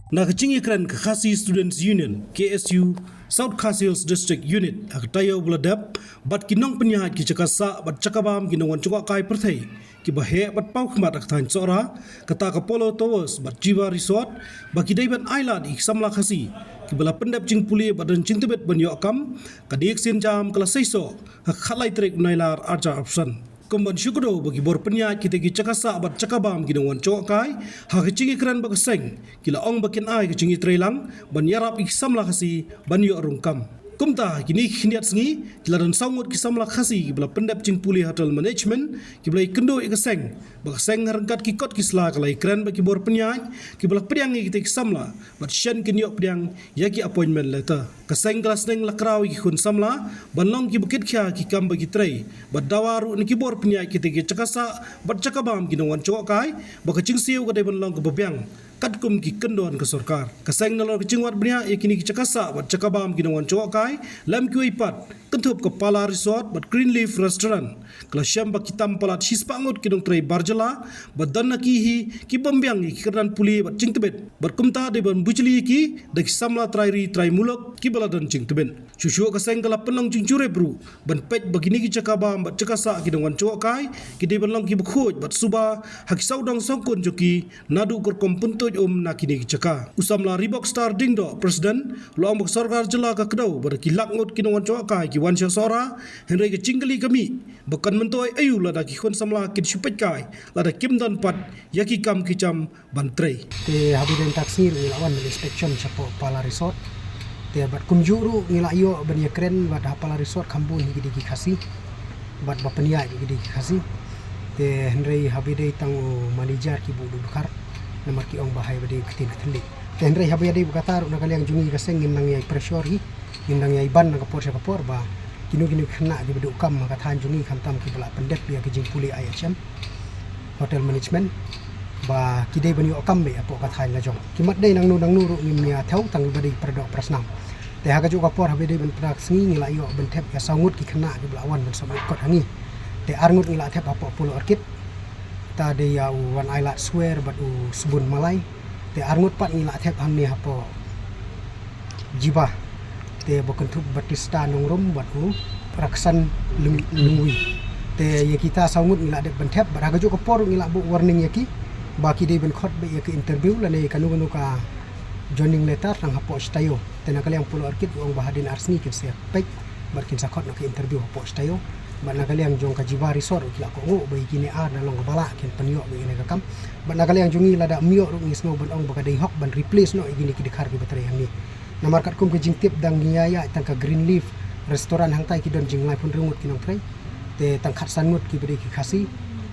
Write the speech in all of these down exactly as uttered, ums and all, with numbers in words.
Na ka jingïakren ka Khasi Students Union, K S U, South Khasi Hills District Unit, ha ka taïew ba la dep, bad ki nongpynïaid ki jaka sah bad jaka bam ki nongwan jngohkai pyrthei, kiba heh bad paw khmat ha ka thaiñ Sohra, kata ka Polo Towers bad Jiva Resort, ba ki dei ban ailad ïa ki samla Khasi kiba la pyndep jingpule bad don jingtbit ban ïoh kam, ka dei ka sienjam ka la seisoh ha ka khatlai tarik u Nailar arhajar arphew san. Kum ban shu kdew ba ki bor pynïaid kita ki jaka sah bad jaka bam ki nongwan jngohkai, ha ka jingïakren bad ka seng, ki la ong ba kin ai ka jingïatreilang ban ïarap ïa ki samla Khasi ban ïoh rung kam. Kumta, kine ki khyndiat sngi ki la don saw ngut ki samla Khasi kiba la pyndep jingpule hotel management, kiba la ïakynduh ïa ka seng, ba ka seng ha ryngkat ki kot ki sla ka la ïakren bad ki bor pynïaid kiba la pdiang ïa kita ki samla, bad shen kin ïoh pdiang ïa ki appointment letter. Ka seng ka la sneng la kraw ïa ki khun samla ban long kiba kit khia ki kam ba ki trei, bad dawa ruh na ki bor pynïaid kita ki jaka sah bad jaka bam ki nongwan jngohkai, ba ka jingsiew ka dei ban long kaba biang katkum ki kyndon ka sorkar. Ka seng nalor ka jingwad bniah ïa kine ki jaka sah bad jaka bam ki nongwan jngohkai, lem kiwei pat, kynthup ka Pala Resort bad Greenleaf Restaurant, ka la shem ba ki tam palat shispah ngut ki nongtrei bar jylla, bad don na ki hi ki bym biang ïa ki kyrdan pule bad jingtbit, bad kumta dei ban bujli ïa ki da ki samla trai ri trai muluk kiba la don jingtbit. Shuh shuh ka seng ka la pynlong jingjurip ruh ban peit ba kine ki jaka bam bad jaka sah ki nongwan jngohkai ki dei ban long kiba khuid bad suba ha ki sawdong sawkun jong ki, naduh ka rukom pyntuid um na kine ki jaka. U samla Reebok Star Diengdoh, President, u la ong ba ka sorkar jylla ka kdew ba da ki lak ngut ki nongwan jngohkai ki wan sha Sohra, hynrei ka jingkylli ka mih ba kan myntoi aïu lada ki khun samla kin shu peitkai, lada kim don pat ïa ki kam ki jam ban trei. Te haba ïadei bad ka sngi ruh ngi la wan ban inspection shapoh Pala Resort. Te bad kumjuh ruh ngi la ïoh ban ïakren bad ha Pala Resort kham bun hi ki dei ki Khasi, bad ba pynïaid ki dei ki Khasi. Te hynrei haba ïadei tang u manager ki buh duh dkhar, namar ki ong ba hi ba dei ktien ktylli. Te hynrei haba ïadei bad kata ruh na ka liang jong ngi ka seng ngin nang ïai pressure hi, ngin nang ïai ban na ka por sha ka por ba kino kino ki khynnah kiba duh kam ha ka thaiñ jong ngi, khamtam kiba la pyndep ïa ka jingpule I H M, hotel management, ba ki dei ban ïoh kam beit hapoh ka thaiñ la jong. Ki mat dei nangno nangno ruh ngim ïa thew, tang ba dei para doh para snam. Te ha kajuh ka por haba ïadei bad ka sngi ngi la ïoh ban thep ïa saw ngut ki khynnah kiba la wan ban submit kot ha ngi. Te ar ngut ngi la thep hapoh Polo Orchid. Ta dei ïa u Wan Ailad Swer bad u Sbun Malai. Te ar ngut pat ngi la thep hangne hapoh Jiba. Te ba kynthup Batista Nongrum bad u Raksan Lung-, Lungwi. Te ïa kita saw ngut ngi la dep ban thep, bad ha kajuh ka por ngi la buh warning ïa ki ba ki dei ban khot beit ïa ka interview lane kano kano ka joining letter tang hapoh shi taïew. Te na ka liang Polo Orchid u ong ba hadien ar sngi kin sa peit bad kin sa khot noh ka interview hapoh shi taïew. Bad na ka liang jong ka Jiba Resort ruh ki la kohnguh ba ïa kine ar na long kaba lah kin pynïoh beit ïa kane ka kam. Bad na ka liang jong ngi lada ym ïoh ruh ngi sngew ban ong ba ka dei hok ban replace noh ïa kine ki dkhar kiba trei hangne. Namar katkum ka jingtip dang ngi ïa ïa tang ka Greenleaf Restaurant hangtai ki don jinglaiphew hynriew ngut ki nongtrei. Te tang khatsan ngut kiba dei ki Khasi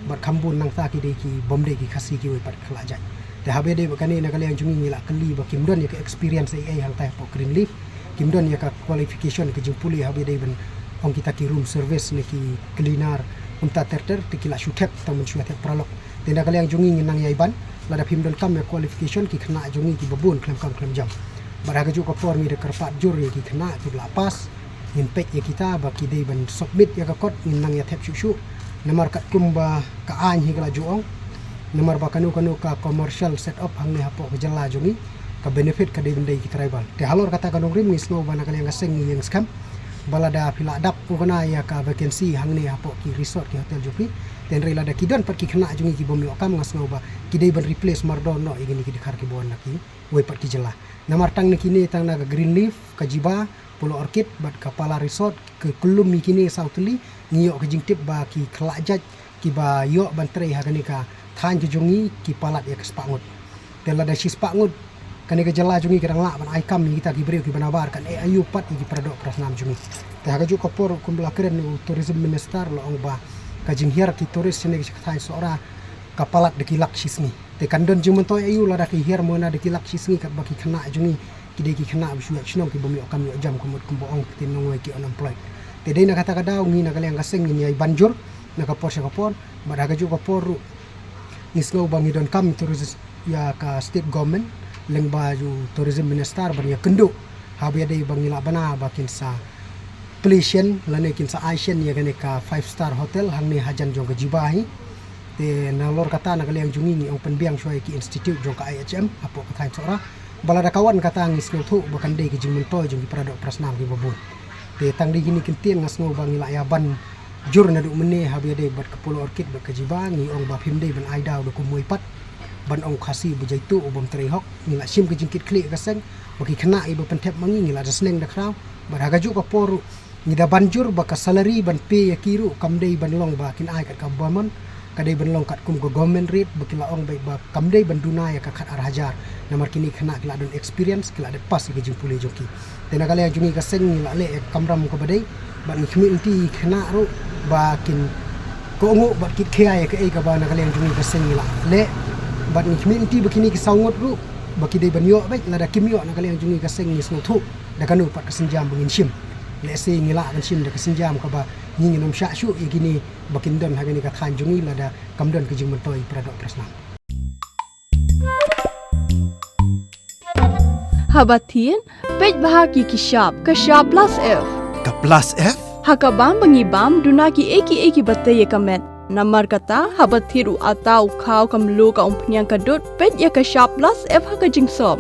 bad kham bun nangta ki dei ki bym dei ki Khasi kiwei pat ki khlajait. Te haba ïadei bad kane na ka liang jong ngi ngi la kylli ba kim don ïa ka experience ei ei hangtai hapoh Greenleaf. Kim don ïa ka qualification ka jingpule haba ïadei ban ong kita ki room service ne ki cleaner, kumta ter ter te ki la shu thep tang ban shu ïa thep paralok. Te na ka liang jong ngi ngin nang ïai ban, lada phim don kam ïa qualification ki khynnah jong ngi kiba bun khlem kam khlem jam. Bad ha kajuh ka por ngi da kyrpad jur ïa ki khynnah kiba la pass, ngin peit ïa kita ba ki dei ban submit ïa ka kot, ngin nang ïa thep shuh shuh. Namar katkum ba ka aiñ hi ka la ju ong, namar ba kano kano ka commercial set up hangne hapoh ka jylla jong ngi, ka benefit ka dei ban dei ki tribal. Te halor kata ka nongrim ngi sngew ba na ka liang ka seng ngi ïeng skhem ba lada phi la dap u kane ïa ka vacancy hangne hapoh ki resort ki hotel jong phi. Te hynrei lada ki don pat ki khynnah jong ngi ki bym ïoh kam, nga sngew ba ki dei ban replace mardor noh ïa kine ki dkhar kiba wan na kiwei pat ki jylla. Namar tang na kine, tang na ka Greenleaf, ka Jiba, Polo Orchid bad ka Pala Resort, ka kyllum ïa kine saw tylli ngi ïoh ka jingtip ba ki khlajait kiba ïoh ban trei ha kane ka thaiñ ka jong ngi ki palat ïa ka spah ngut. Te lada shi spah ngut, kane ka jylla jong ngi ka dang lah ban ai kam ïa kita ki briew kiba nabar, kan eh aïu pat ïa ki para doh para snam jong ngi. Te ha kajuh ka por kumba la kren u Tourism Minister, la ong ba ka jinghiar ki tourist shane ka thaiñ Sohra ka palat da ki lak shi sngi. Te kan don jingmyntoi aïu lada ki hiar mona da ki lak shi sngi katba ki khynnah jong ngi ki dei ki khynnah ba shu ïaid shnong ki bym ïoh kam ïoh jam, ka mut kumba ong ktien nongwei ki unemployed. Te dei na kata ka daw ngi na ka liang ka seng ngin ïai ban jur na ka por sha ka por, bad ha kajuh ka por ruh ngi sngew ba ngi donkam tourism ïa ka state government lyngba u Tourism Minister ban ïakynduh haba ïadei ba ngi lah bana ba kin sa plie shen lane kin sa ai shen ïa kane ka five star hotel hangne hajan jong ka Jiba hi. Te nalor kata na ka liang jong ngi ngi ong pynbiang shuwa ïa ki institute jong ka I H M hapoh ka thaiñ Sohra Ba lada ka wan kata ngi sngewthuh ba kan dei ka jingmyntoi jong ki para doh para snam kiba bun. Te tang dei kine ki ktien nga sngew ba ngi la ïa ban jur naduh mynne haba ïadei bad ka Polo Orchid bad ka Jiba, ngi ong ba phim dei ban ai daw da kumwei pat ban ong Khasi ba jaituh u bym trei hok. Ngi la shim ka jingkitkhlieh ka seng ba ki khynnah kiba pynthep ma ngi, ngi la da sneng da khraw. Bad ha kajuh ka por ruh ngi da ban jur ba ka salary ban pay ïa ki ruh kam dei ban long ba kin ai kat ka bymman, ka dei ban long katkum ka government rate ba ki la ong ba, ba kam dei ban duna ïa ka khat ar hajar. Namar kine ki khynnah ki la don experience, ki la dep pass ïa ka jingpule jong ki. Te na ka liang jong ngi ka seng ngi la leh ïa ka kamram kaba dei bad ngi khmih lynti ïa ki khynnah ruh ba kin kohnguh bad kit khia ïa kaei kaba na ka liang jong ngi ka seng ngi la leh. Bad ngi khmih lynti ba kine ki saw ngut ruh ba ki dei ban ïoh beit, lada kim ïoh na ka liang jong ngi ka seng ngi sngewthuh da kano pat ka sienjam ba ngin shim. Lehse ngi lah ban shim da ka sienjam kaba ngi ngin ym shah shuh ïa kine ba kin don ha kane ka thaiñ jong ngi lada kam don ka jingmyntoi para doh para snam. Haba thied, peit bha ki ki shap, ka shap plus F. Ka plus F? Ha ka bam ba ngi bam, duna kiei kiei kiba tei ïa ka met. Namar kata, haba thied u atta, u khaw, ka mluh, ka umphniang, ka dud, peit ïa ka shap plus F ha ka jingsop.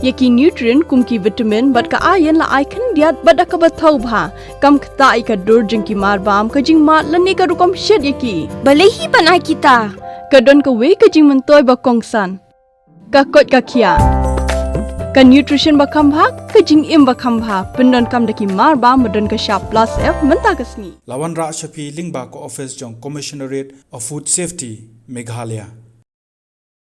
Ïa ki nutrient kum ki vitamin bad ka iron la ai khyndiat bad da kaba thaw bha. Kam ktah ïa ka dur jong ki mar bam, ka jingmad lane ka rukom shet ïa ki. Balei hi ban ai kita? Ka don kawei ka jingmyntoi ba kongsan. Ka koit ka khiah. Ka nutrition ba kham bha, ka jingim ba kham bha. Pyndonkam da ki mar bam ba don ka shap plus F mynta ka sngi. La wanrah sha phi lyngba ka office jong Commissionerate of Food Safety, Meghalaya.